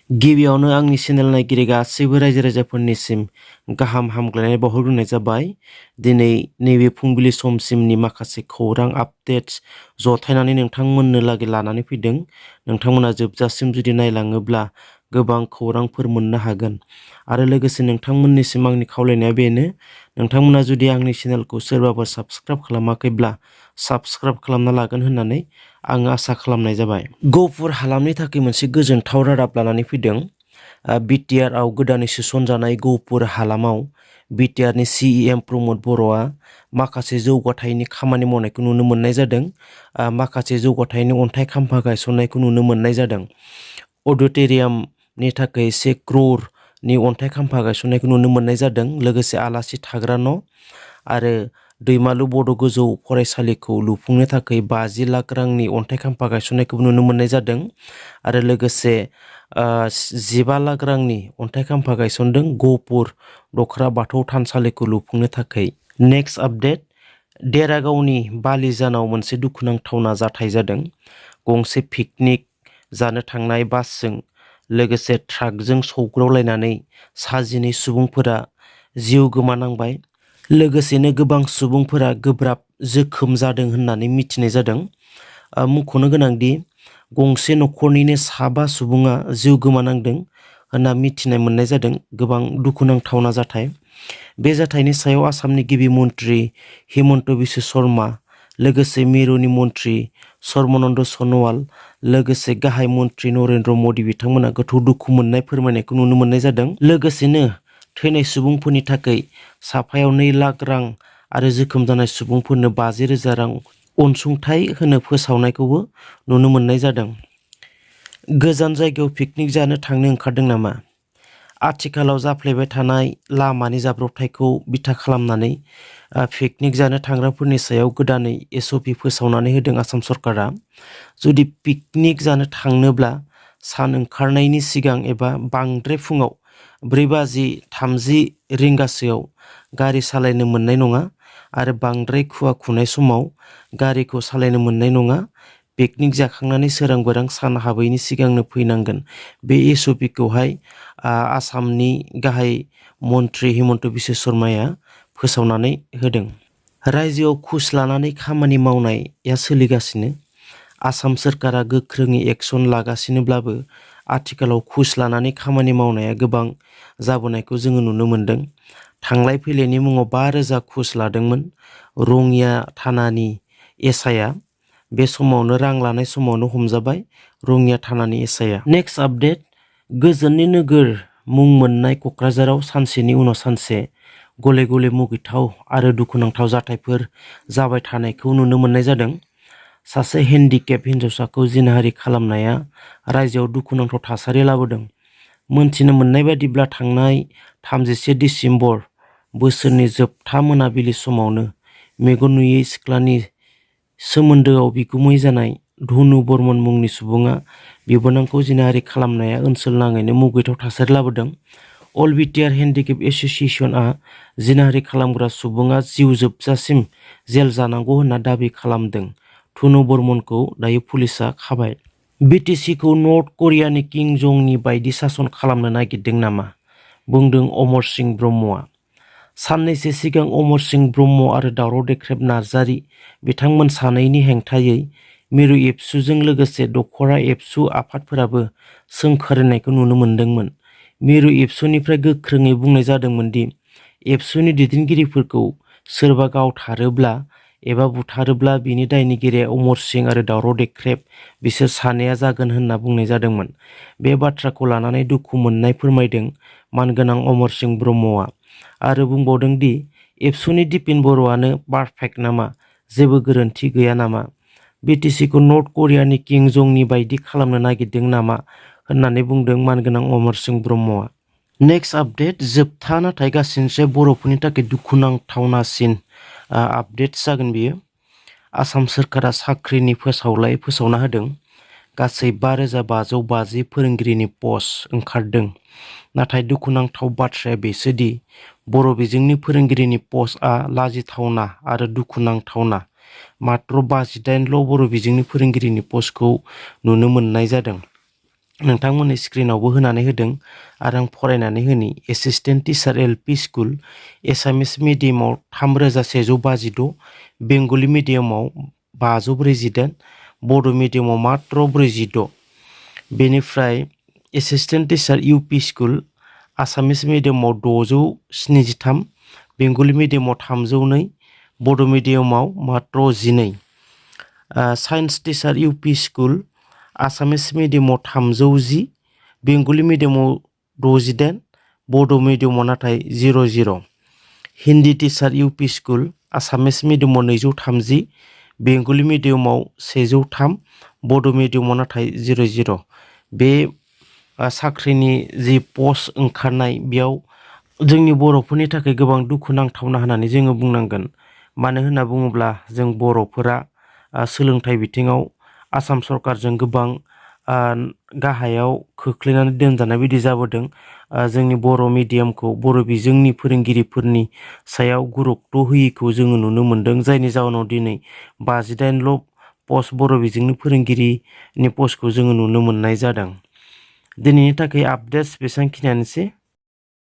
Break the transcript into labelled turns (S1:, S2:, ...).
S1: गिबियावनो आंनि चेनेल नायगिरि गासैबो रायजो राजाफोरनिसिम गाहाम हामग्लायनाय बावहरग्रोनाय जाबाय। दिनै नैबे फुंबिलि समसिमनि माखासे खौरां आपडेट्स जथायनानै नोंथांमोननो लागै लानानै फैदों। नोंथांमोना जोबजासिम जुदि नायलाङोब्ला गोबां खौरांफोर मोननो हागोन। आरो लोगोसे नोंथांमोननिसिम आंनि खावलायनाया बेनो, नोंथांमोना जुदि आंनि चेनेलखौ सोरबाफोर साबस्क्राइब खालामाखैब्ला साबस्क्राइब खालामना लागोन होननानै आङो आसा खालामनाय जाबाय। गहपुर हालामनि थाखाय मोनसे गोजोनथाव रादाब लानानै फैदों। बिटिआरआव गोदानै सोसनजानाय गहपुर हालामाव बिटिआरनि सिएम प्रमद बर'आ माखासे जौगाथायनि खामानि मावनायखौ नुनो मोननाय जादों। माखासे जौगाथायनि अन्थाइ खाम्फा गायसननायखौ नुनो मोननाय जादों। अडिट'रियामनि थाखाय 1 crore अन्थाइ खाम्फा गायसननायखौ नुनो मोननाय जादों। लोगोसे आलासि थाग्रा न' आरो दैमालु बड' गोजौ फरायसालिखौ लुफुंनो थाखाय 50 लाख रांनि अन्थाइ खाम्फा गायसननायखौ नुनो मोननाय जादों। आरो लोगोसे 15 लाख रांनि अन्थाइ खाम्फा गायसनदों गहपुर दखरा बाथौ थानसालिखौ लुफुंनो थाखाय। नेक्स्ट आपडेट, देरागावनि बालिजानाव मोनसे दुखुनांथावना जाथाय जादों। गंसे पिकनिक जानो थांनाय बासजों लोगोसे ट्राकजों सौग्रावलायनानै 19 सुबुंफोरा जिउ गोमानांबाय। लोगोसेनो गोबां सुबुंफोरा गोब्राब जोखोम जादों होननानै मिथिनाय जादों। मुंख'नो गोनांदि गंसे न'खरनिनो 5 सुबुङा जिउ गोमानांदों होनना मिथिनाय मोननाय जादों। गोबां दुखुनांथावना जाथाय। बे जाथायनि सायाव आसामनि गिबि मन्त्रि हिमन्त बिश्व शर्मा, लोगोसे मिरुनि मन्त्रि सर्बानन्द सन'वाल, लोगोसे गाहाय मन्त्रि नरेन्द्र मदि बिथांमोना गोथौ दुखु मोननाय फोरमायनायखौ नुनो मोननाय जादों। लोगोसेनो थैनाय सुबुंफोरनि थाखाय साफायाव 2 लाख रां आरो जोखोम जानाय सुबुंफोरनो 50,000 रां अनसुंथाइ होनो फोसावनायखौबो नुनो मोननाय जादों। गोजान जायगायाव पिकनिक जानो थांनो ओंखारदों नामा? आथिखालाव जाफ्लेबाय थानाय लामानि जाब्रबथायखौ बिथा खालामनानै पिकनिक जानो थांग्राफोरनि सायाव गोदानै एसअपि फोसावनानै होदों आसाम सरकारा। जुदि पिकनिक जानो थांनोब्ला सान ओंखारनायनि सिगां एबा बांद्राय फुङाव 4:30 रिंगासोआव गारि सालायनो मोननाय नङा आरो बांद्राय खुवा खुनाय समाव गारिखौ सालायनो मोननाय नङा। पिकनिक जाखांनानै सोरां-बारां सान हाबैनि सिगांनो फैनांगोन। बे एसअपिखौहाय आसामनि गाहाय मन्त्रि हिमन्त बिश्व शर्माया फोसावनानै होदों। रायजोआव घुस लानानै खामानि मावनाया सोलिगासिनो। आसाम सोरखारा गोख्रोङै एक्सन लागासिनोब्लाबो आथिखालाव घुस लानानै खामानि मावनाया गोबां जाबोनायखौ जोङो नुनो मोनदों। थांलाय फैलायनि मुङाव 5,000 घुस लादोंमोन रङिया थानानि एसआइआ। बे समावनो रां लानाय समावनो हमजाबाय रङिया थानानि एसआइआ। नेक्स्ट आपडेट, गोजोननि नोगोर मुं मोननाय क'क्राझाराव सानसेनि उनाव सानसे गले गले मुगैथाव आरो दुखुनांथाव जाथायफोर जाबाय थानायखौ नुनो मोननाय जादों। सासे हेन्डिकेप हिन्जावसाखौ जिनाहारि खालामनाया रायजोआव दुखुनांथाव थासारि लाबोदों। मोनथिनो मोननाय बायदिब्ला थांनाय 31 दिसेम्बर बोसोरनि जोबथा मोनाबिलि समावनो मेगन नुयै सिख्लानि सोमोन्दोआव बिगुमै जानाय धनु बर्मन मुंनि सुबुङा बिबोनांखौ जिनाहारि खालामनाया ओनसोल नाङैनो मुगैथाव थासारि लाबोदों। अल बिटिआर हेन्डिकेप एस'सिएशनआ जिनाहारि खालामग्रा सुबुङा जिउ जोबजासिम जेल जानांगौ होनना दाबि खालामदों। धनु बर्मनखौ दायो पुलिसआ खाबाय। बिटिसिखौ नर्थ करियानि किं जंनि बायदि सासन खालामनो नागिरदों नामा? बुंदों अमर सिंह ब्रह्मआ। साननैसो सिगां अमर सिंह ब्रह्म आरो दावराव देख्रेब नार्जारि बिथांमोन सानैनि हेंथायै मिरु एबसुजों लोगोसे दखरा एबसु आफादफोराबो सोंखारिनायखौ नुनो मोन्दोंमोन। मिरु एबसुनिफ्राय गोख्रोङै बुंनाय जादोंमोन दि एबसुनि दैदेनगिरिफोरखौ सोरबा गावथारोब्ला एबा बुथारोब्ला बिनि दायनिगिरिया अमर सिंह आरो दावराव देख्रेब बिसोर सानैया जागोन होनना बुंनाय जादोंमोन। बे बाथ्राखौ लानानै दुखु मोननाय फोरमायदों मानगोनां अमर सिंह ब्रह्मआ आरो बुंबावदों दि एबसुनि दिपिन बर'आनो पारफेक्ट नामा? जेबो गोरोन्थि गैया नामा? बिटिसिखौ नर्थ करियानि किं जंनि बायदि खालामनो नागिरदों नामा होननानै बुंदों मानगोनां अमर सिंह ब्रह्मआ। नेक्स्ट आपडेट, जोबथा नाथाय गासैनिफ्राय बर'फोरनि थाखाय दुखुनांथावनासिन आपडेट जागोन बियो। आसाम सोरखारा साख्रिनि फोसावलाय फोसावना होदों। गासै 5,550 फोरोंगिरिनि पस्ट ओंखारदों। नाथाय दुखुनांथाव बाथ्राया बेसोदि बर' बिजोंनि फोरोंगिरिनि पस्टआ लाजिथावना आरो दुखुनांथावना। मात्र 58ल' बर' बिजोंनि फोरोंगिरिनि पस्टखौ नुनो मोननाय जादों। नोंथांमोननि स्क्रिनावबो होनानै होदों आरो आं फरायनानै होनि एसिस्टेन्ट टिचार एलपि स्कुल एसामिस मिडियामाव 3156, बेंगलि मिडियामाव 548, बड' मिडियामाव मात्र 46। बेनिफ्राय एसिस्टेन्ट टिचार इउपि स्कुल आसामिस मिडियामाव 673, बेंगलि मिडियामाव 302, बड' मिडियामाव मात्र 12। साइन्स टिचार इउपि स्कुल आसामिस मिडियामाव 310, बेंगलि मिडियामाव 68, बड' मिडियामाव नाथाय 00। हिन्दी टिचार इउपि स्कुल आसामिस मिडियामाव 230, बेंगलि मिडियामाव 103, बड' मिडियामाव नाथाय 00। बे साख्रिनि जि पस्ट ओंखारनाय बेयाव जोंनि बर'फोरनि थाखाय गोबां दुखु नांथावना होननानै जोङो बुंनांगोन। मानो होनना बुङोब्ला जों बर'फोरा सोलोंथाइ बिथिङाव आसाम सरकारजों गोबां गाहायाव खोख्लैनानै दोनजानाय बायदि जाबोदों। जोंनि बर' मिडियामखौ बर' बिजोंनि फोरोंगिरिफोरनि सायाव गुरुत्व होयिखौ जोङो नुनो मोन्दों, जायनि जाहोनाव दिनै 58ल' पस्ट बर' बिजोंनि फोरोंगिरिनि पस्टखौ जोङो नुनो मोननाय जादों। दिनैनि थाखाय आपडेट्स बेसेबांखिनियानोसै।